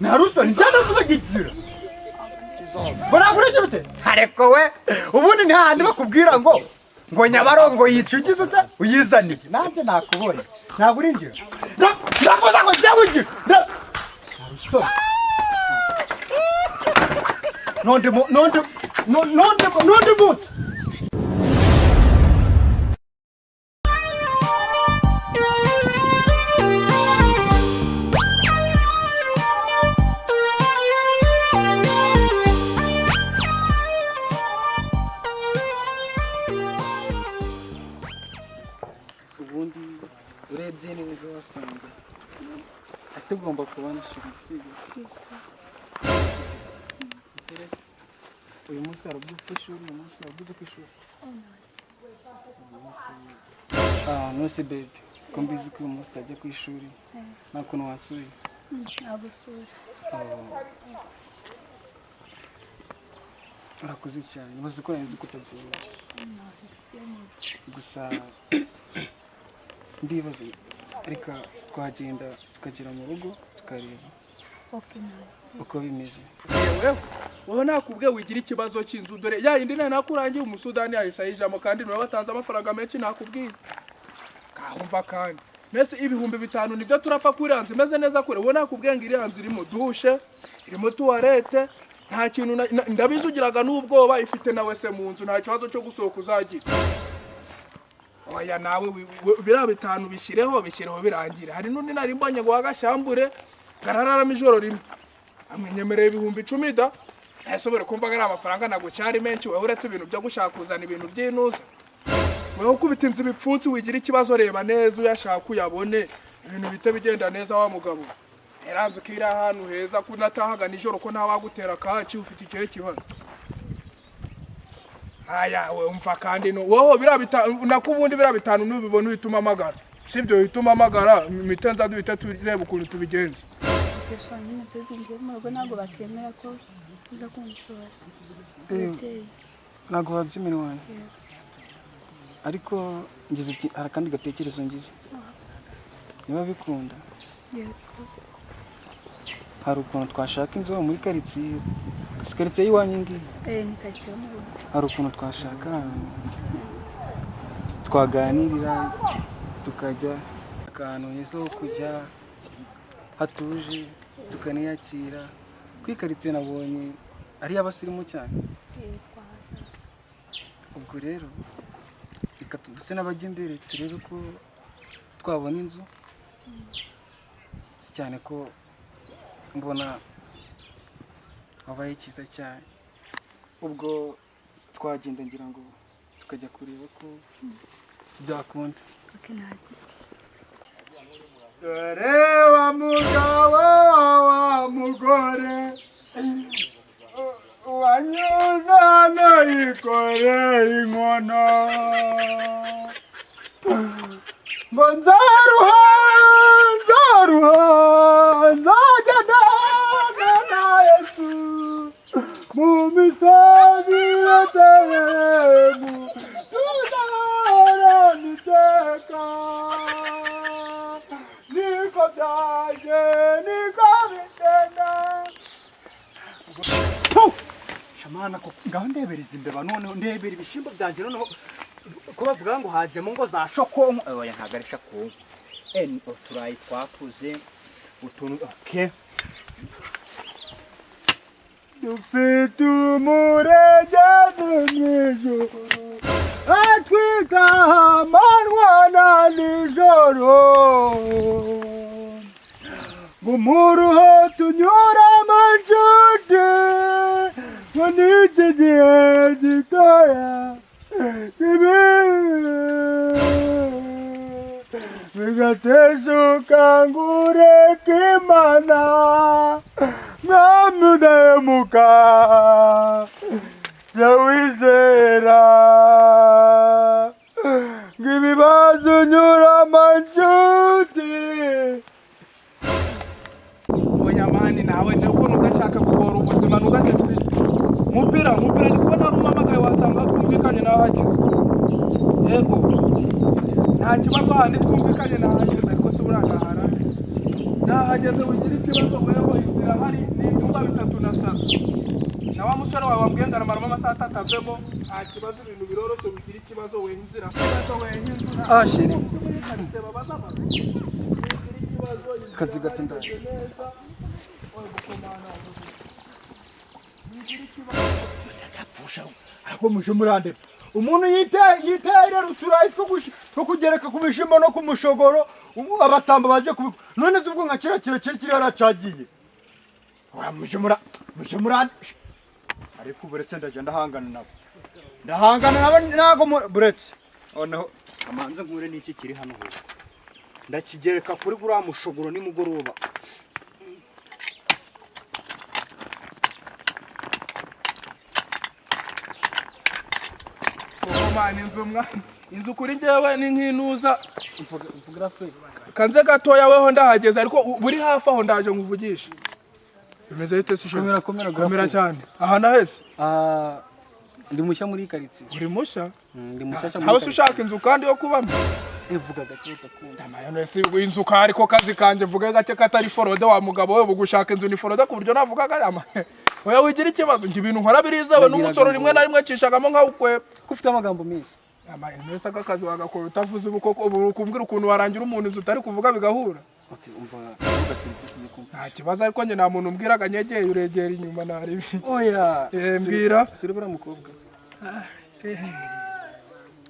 Nta rusoni, njyana kubagira ngo ntabwo uragira ute? Ariko we, ubundi ni hahandi bakubwira ngo Nyabarongo yica ugize ute, uyizaniye. Nanjye nakubonye, ntabwo urinjira. Ndakuza ngo njye winjira. Nta rusoni. N'undi n'undi n'undi n'undi munsi. Ubundi urebye neza wasanga atugomba kubona chérie, sibyo? Uyu munsi hari ubwo ku ishuri, uyu munsi hari ubwo ku ishuri. Ah, nose baby, ko mbizi ko uyu munsi utajya ku ishuri, nta kuntu wansuye? Nagusura. Oh. Urakoze cyane, uzi ko nari nzi ko utabyemera. Gusa ndibaza, reka twagenda tukagera mu rugo tukareba Okay, nawe. uko bimeze. Yewe, wowe nakubwiye wigira ikibazo cy'inzu. Dore ya yindi nari nakurangiye, umusudani yahise ayijamo, kandi niwe watanze amafaranga menshi. Nakubwiye kahumva. Kandi mbese 5000 nibyo turapfa kuri iriya nzu imeze neza kure? Wowe nakubwiye ngo iriya nzu irimo douche, irimo toilette, nta kintu ndabizi ugiraga n'ubwoba. Ifite na WC mu nzu, nta kibazo cyo gusohoka uzagira. Oya, nawe biriya bitanu bishyireho, bishyireho birangire. Hari n'undi nari mbonye ngo wagashambure garararamo ijoro rimwe, amwenyemereye 10,000 da. Ntasobora kumva ko ari amafaranga, ntabwo cyari menshi. Wowe uretse ibintu byo gushaka kuzana ibintu by'inuza, wowe ukubita inzu ibipfunsi, wigira ikibazo. Reba neza uyashaka uyabone, ibintu bite bigenda neza. Wa mugabo yaranze ko iri ahantu heza, ko unatahaga nijoro, ko ntawagutera kaci. Ufite ikihe kibazo? Aya we, umva kandi, no wowe biriya bitanu nako, ubundi biriya bitanu nubibona uhita umpamagara, sibyo? Uhita umpamagara, mpite nza, duhite tureba ukuntu tubigenza. Gusa nyine baby, njye mu rugo ntabwo bakemera ko uza kunsura, ababyeyi. Ntabwo babyemera wanjye? Yego. Ariko ngize hari akandi gatekerezo ngize, niba bikunda. Yego. Hari ukuntu twashaka inzu muri karitsiye, si karitsiye y'iwanyu ngiyi? Eh, ni karitsiye yo mu rugo. Hari ukuntu twashaka ahantu twaganirira, tukajya ahantu heza ho kujya hatuje, tukaniyakira. Kuri karitsiye nabonye ari iy'abasirimu cyane. Yego. Ubwo rero reka duse n'abajya imbere, turebe ko twabona inzu. Si cyane ko mbona wabaye cyiza cyane. Ubwo twagenda, ngira ngo tukajya kureba ko byakunda. Okay, ntabwo. Dore wa mugabo, wa mugore wanyuze hano yikoreye inkono, ngo nzaruha, nzaruha, nzagenda na Yesu mu misozi ya Betelehemu, tuzahorana iteka. Niko byanjye, niko bigenda. Shamana ko ngaho ndebereza imbeba, noneho ndebera ibishyimbo byanjye. Noneho ko bavuga ngo hajemo ngo za shokonko? Oya, ntabwo ari shokonko. Ni uturayi twakuze utuntu. Okay, dufite umurengezi mw'ijuru, atwita amanywa na nijoro, ngo umuruho tunyuramo nshuti, ngo n'iki gihe gitoya ibi bigateshuka ngo ureke Imana. Mwami udahemuka, jya wizera ngo ibibazo unyuramo nshuti. Oya man, nawe nuko ntugashaka kugora ubuzima, ntugashaka mupira mupira. Ndi kubona hari umamagaye, wasanga twumvikanye nahageze. Yego, nta kibazo, handi twumvikanye nahageze. Ariko se buriya nahara nahageze? Wigira ikibazo weho, inzira hari. Musore wawe wambwiye ngo aramaramo amasaha 3 avemo. Nta kibazo, ibintu biroroshye, bigira ikibazo weha inzira. Ikibazo weha inzira. Ah, chéri. Muri karitsiye babaza amazu. Wigira ikibazo, inzira Kazi gato ndaje. imeze neza. Oye, gukomana, wigira ikibazo. Ariko muje murandeba, umuntu yitera uturayi two kugereka ku bishimbo no ku mushogoro, ubu abasambo baje kubi. None se ubwo nka kiriya kirekire kiri haracagiye? Ora muje murande. Ariko buretse ndaje ndahangana nabo, ndahangana nabo, ntago buretse noneho amanze nkure n'iki kiri hano hose ndakigereka kuri guriya mushogoro nimugoroba. Gukomana inzu mwa. Inzu kuri njyewe ni nk'intuza. Mvugira fe. Kanze gatoya, weho ndahageze, ariko buri hafi aho ndaje nkuvugishe. Bimeze bite se, chéri? Komera, komera. Komera cyane. Aha nahese? Ah, ndi mushya muri iyi karitsiye. Uri mushya? Ndi mushyashya muri Ntawe se ushaka inzu kandi yo kubamo? Vuga gake utakunda. Amayonesi inzu kari ko kazi kanje, mvuge gake katari fraude. Wa mugabo we, bugushaka inzu ni fraude ku buryo navuga ama oya, wigira ikibazo, njye ibintu nkora birizewe n'umusoro rimwe na rimwe nshishagamo nkawukweba. Ko ufite amagambo menshi. Amayonesi aka kazi wagakora utavuze. Ubu koko ubu kumbwira ukuntu warangira umuntu inzu utari kuvuga bigahura? Okay, umva, uvuga serivisi yo kumva. Nta kibazo, ariko njye nta muntu umbwiraga nyegeye, uregera inyuma naribi. Oya. Mbwira. Suri buriya mukobwa.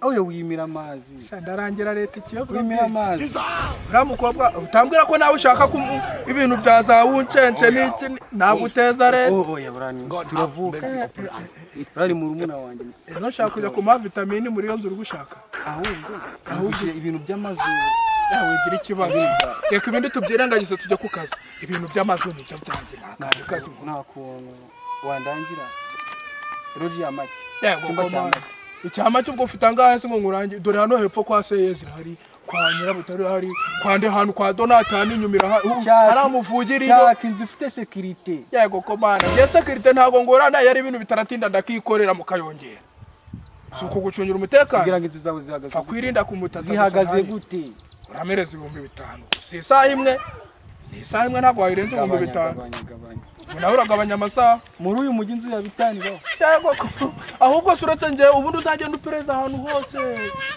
Oya, wimira amazi. Sha, ndarangira leta ikiyobyabwenge. Wimira amazi. Uriya mukobwa utambwira ko nawe ushaka ibintu bya za wuncence n'iki naguteza leta. Oh, oya, burani turavuka. Burani murumuna wanjye. Ntushaka kujya kumuha vitamini muri iyo nzu uri gushaka? Ahubwo ibintu by'amazu. Yawe wigira ikibazo, reka ibindi tubyirengagize tujye ku kazi. Ibintu by'amazu nibyo byanjye, nta kandi kazi nkora. Nta kuntu wandangira roji ya make? Yego. Icyumba cya Koma. make. Icyama cy'ubwo ufite angahe se ngo ngurange? Dore hano hepfo kwa Seyezi hari, kwa Nyirabutare hari, kwa nde hantu kwa Donatani inyuma irahari, hari amuvugiriro. Shaka inzu ifite sécurité. Yego komana, njye sécurité ntabwo ngorana, yari ibintu bitaratinda ndakikorera mukayongera. Si ukugucungira umutekano? Kugira ngo inzu zawe zihagaze Pfa gute? kwirinda kumutaza. Zihagaze gute? Uramereza 5000, si isaha imwe, ni isaha imwe, ntabwo wayirenza ibihumbi Gabanya, bitanu. gabanya, gabanya. Ubu nawe uragabanya amasaha. Muri uyu mujyi inzu ya 5000 ibaho? Yego ko ahubwo se uretse njyewe, ubundi uzagenda upereza ahantu hose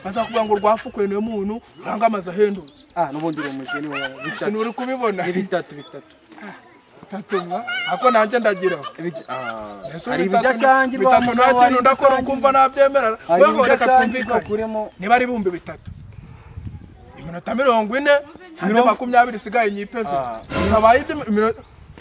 bazakubwira ngo rwafukuye niwe muntu uranga amazu ahendutse. Ah, n'ubundi uri umugeni wawe. Bitatu. Sinuri kubibona? Ni bitatu, bitatu. Tatumwa ako nanjye ndagira. Ah, Ese hari bitatu ibidasangirwa. bitatu nta kintu ndakora ukumva nabyemera. Hari Weho reka ibidasangirwa. twumvikane. Kuremo. Niba ari 3000, iminota 40, andi 20 isigaye nyipeve. Ah. Habaye ibyo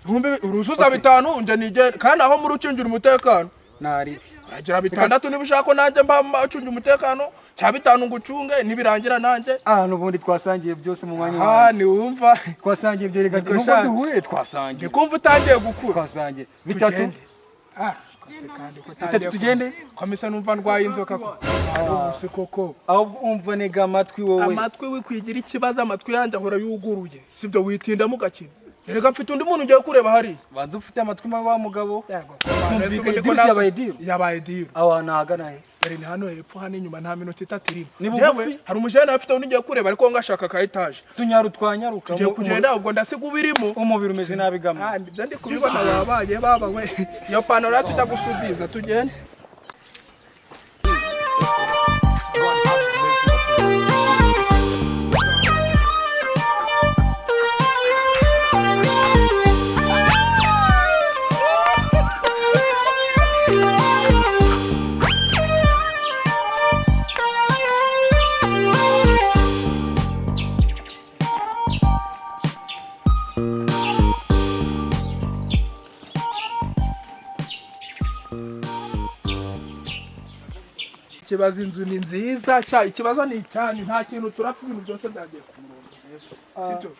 ibihumbi uruzuza 5000, njye nigende, kandi aho muri ucungira umutekano. Ntari. Uragira 6000 niba ushaka ko nanjye mba acungira umutekano, cya 5000 ngucunge, nibirangira nanjye. Ah, n'ubundi twasangiye byose mu mwanya Aha. wanjye. Niwumva. Twasangiye ibyo reka. Niko Nubwo sha. duhuye twasangiye. Ndikumva utangiye gukura. Twasangiye bitatu. Tugende. Ah, kose kandi ko utangiye. Bitatu tugende. Komisa numva ndwaye inzoka ko ubu si koko. Ahubwo umva, nega amatwi wowe. Amatwi wikwigira ikibazo, amatwi yanjye ahora yuguruye, sibyo? Witindamo ugakina. Erega mfite undi muntu ugiye kureba hariya. Banza ufite amatwi mabi wa mugabo. Yego. Twumvikanye, deal yabaye deal. Yabaye deal. Aho hantu ahagana he? Dore ni hano hepfo, hano inyuma, nta minota 3 irimo. Ni bugufi? Yewe, hari umujene afite undi ugiye kureba, ariko ngo ashaka ka etaje. Tunyaru twanyaruka. Tugiye kugenda, ubwo ndasiga ubirimo. Umubiri umeze nabi gamwe. Ah, ibyo ndi kubibona wabaye baba we. Iyo pantaro tujya gusudiza, tugende. God have mercy upon us. Ikibazo, inzu ni nziza sha, ikibazo ni icyanyu, nta kintu turapfa, ibintu byose byagiye ku murongo, sibyo?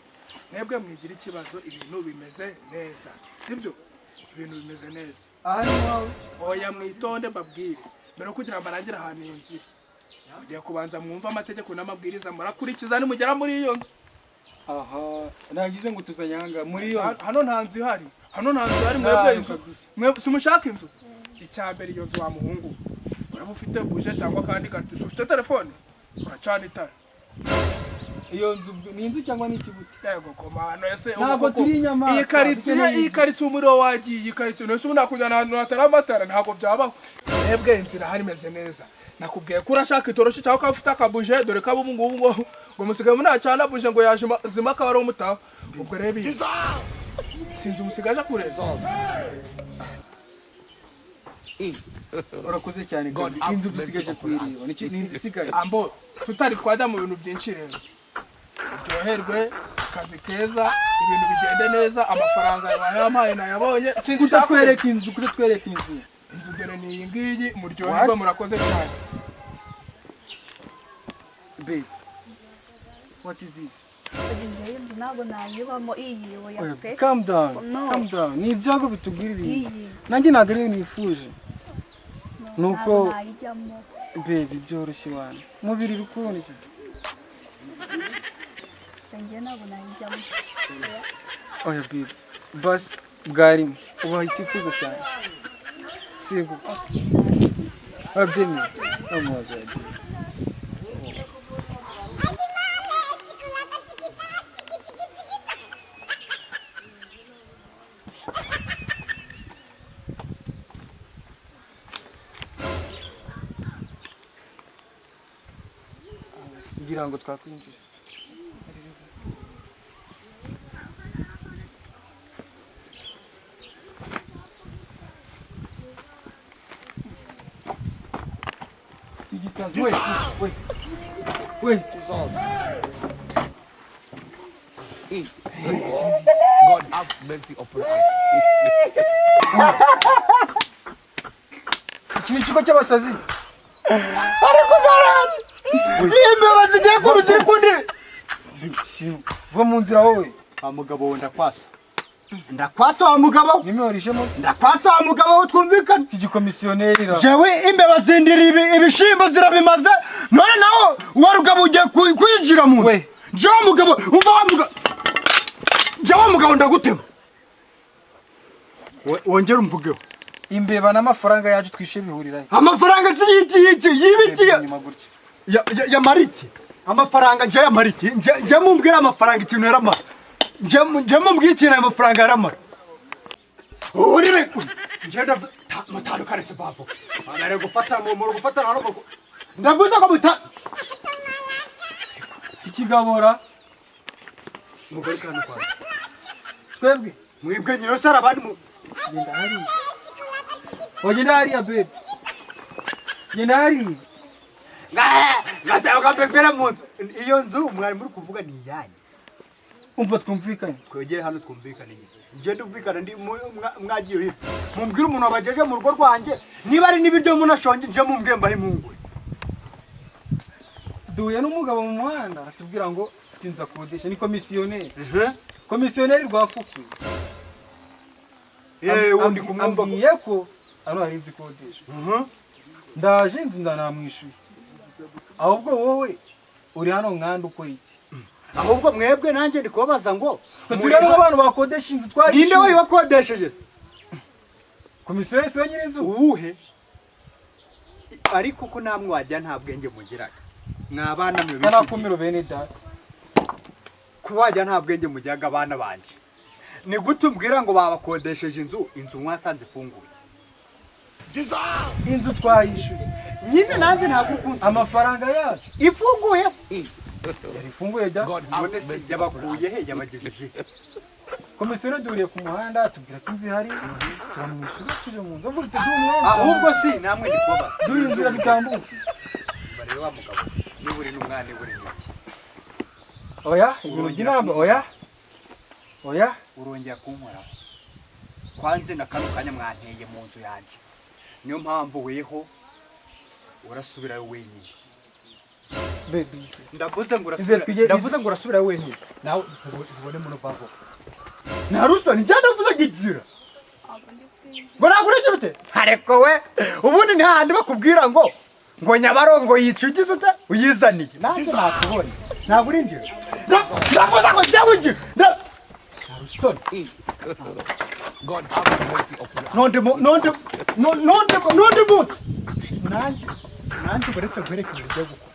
Mwebwe mwigira ikibazo, ibintu bimeze neza, sibyo? Ibintu bimeze neza. Aha ni iwawe? Oya, mwitonde mbabwire. Mbere yo kugira ngo barangire ahantu iyo nzu iri, mugiye kubanza mwumve amategeko n'amabwiriza murakurikiza nimugera muri iyo nzu. Aha nagize ngo tuzanyanga muri iyo nzu. Hano nta nzu ihari, hano nta nzu ihari. Mwebwe Ntayo inzu kabisa. mwe simushaka inzu. Icya mbere, iyo nzu wa muhungu, uraba ufite buje cyangwa akandi gato. Ufite telefone, uracana itara. Iyo nzu ni inzu cyangwa ni ikibuti? Yego komano, ese ubu Ntabwo koko turi inyamaswa, iyi karitsiye, dukeneye iyi inzu. karitsiye umuriro wagiye, iyi karitsiye nese ubu nakujyana ahantu hatari amatara? Ntabwo byabaho. Mwebwe inzira hari imeze neza. Nakubwiye ko urashaka itoroshi cyangwa ukaba ufite akabuje, dore ko abo ubu ngubu ngo musigaye munacana buje, ngo yaje zima akaba ari umutaha. Ubwo rero iyi sinzi umusigaje kureba. Urakoze cyane. God Gabi. have Inzu mercy dusigaje upon us. kuyireba. Ni inzu isigaye. Ambo tutari twajya mu bintu byinshi rero, uryoherwe, akazi keza, ibintu bigende neza, amafaranga wayampaye nayabonye, sinzi ushaka. Kutatwereka inzu, kutatwereka inzu. Inzu dore ni iyi ngiyi, muryoherwe. What? Murakoze cyane. Babe, what is this? Baby, njyewe inzu ntabwo nayibamo iyi, oya. Oya, pe. Calm down. No. Calm down, ni ibyago bitugwiririye. Iyi. Nanjye ntabwo ariyo nifuje. No, Nuko- ntabwo nayijyamo. Baby, byoroshye wana, umubiri uri. Njyewe ntabwo nayijyamo. Oya baby, basi bwarimo ubaha icyifuzo cyawe, siko wabyemeye? Oh my God. Ngira ngo twakwinjira. Igisazi we, we, we! God have mercy upon us. Iki ni ikigo cy'abasazi. Ariko barazi iyi mbeba zigiye ku ruziri kundi. Va mu nzira wowe. Wa mugabo we, ndakwasa, ndakwasa wa mugabo we. Nimwe Ndakwasa wa mugabo we, twumvikane. Iki gikomisiyoneri ra. Jewe imbeba zindira ibishimbo zirabimaze, none nawe wa rugabo ugiye kwinjira mu nzu. We. Jewe mugabo, umva wa mugabo, jewe mugabo ndagutema. Wongere umvugeho. Imbeba n'amafaranga yacu twishe bihurirahe? Amafaranga si yiki yiki yibikiye? Inyuma gutya. Yamara iki amafaranga? Nje yamara iki? Nje mumbwire amafaranga ikintu yaramara. Nje mumbwire ikintu ayo mafaranga yaramara. Urire nje mutandukane se vavo bari gufata mu gufatana hano ndavuze ko muta Ikigabora. Mugore kandi kwa Twebwe. Mwebwe nyiro sara abandi mu Genda hariya, wagenda hariya babe, genda hariya. Ngatanga pepera mu nzu. Iyo nzu mwari muri kuvuga ni iyanyu? Umva, twumvikanye. Twegere hano twumvikane nyine. Njye ndumvikana ndi mwagiye hirya, mumbwire umuntu wabagejeje mu rugo rwanjye, niba ari n'ibiryo munashonje, nje mumbwire mbahe impungure. Duhuye n'umugabo mu muhanda aratubwira ngo mfite inzu akodesha, ni komisiyoneri, komisiyoneri rwafukuye. Yewe, undi kumwumva Ambwiye ko hano hari inzu ikodeshwa. Ndaje inzu ndanamwishuye. Ahubwo wowe uri hano nkandi ukora iki? Ahubwo mwebwe nanjye ndi kubabaza ngo Twe turi hano nk'abantu bakodesha inzu, twarishyuye. Ninde wayibakodesheje se? Komisiyoneri si we nyir'inzu? Uwuhe? Ariko ko namwe wajya nta bwenge mugiraga, mwabana mwe b'iki gihe. Kanakumiro bene data. Ko wajya nta bwenge mugiraga abana banjye, ni gute umbwira ngo babakodesheje inzu, inzu mwasanze ifunguye? Inzu twayishyuye. Nyine nanjye ntabwo ukunze. Amafaranga yacu. Ifunguye se? Yari ifunguye jya. God have None se mercy upon us. yabakuye he? Yabagejeje he? Komisiyoneri duhuriye ku muhanda atubwira ko inzu ihari, turamwishyura, tuje mu nzu avuga ati duhe umwanya. Ahubwo si namwe ndi kubabaza. Duhe inzira dutambuke. Barebe wa mugabo, niba uri n'umwana, niba uri n'iki. Oya, ibintu by'inamba, oya, oya. Urongera kunkoraho kwanze na kano kanya mwanteye mu nzu yanjye, niyo mpamvu weho urasubirayo wenyine. Baby. Ndavuze ngo Izere urasubira ndavuze ngo urasubirayo wenyine, nawe ntubone muno vavo nta rusoni. Njye ndavuze ngo igira ngo ntabwo uragira ute. Ariko we ubundi ni hahandi bakubwira ngo Nyabarongo yica ugize ute uyizaniye. Nanjye nakubonye, ntabwo urinjira. Ndavuze ngo njyewe ugira nta rusoni. God have mercy upon us. Nonde munsi nanjye uretse nkwereke ibintu ugiye gukora.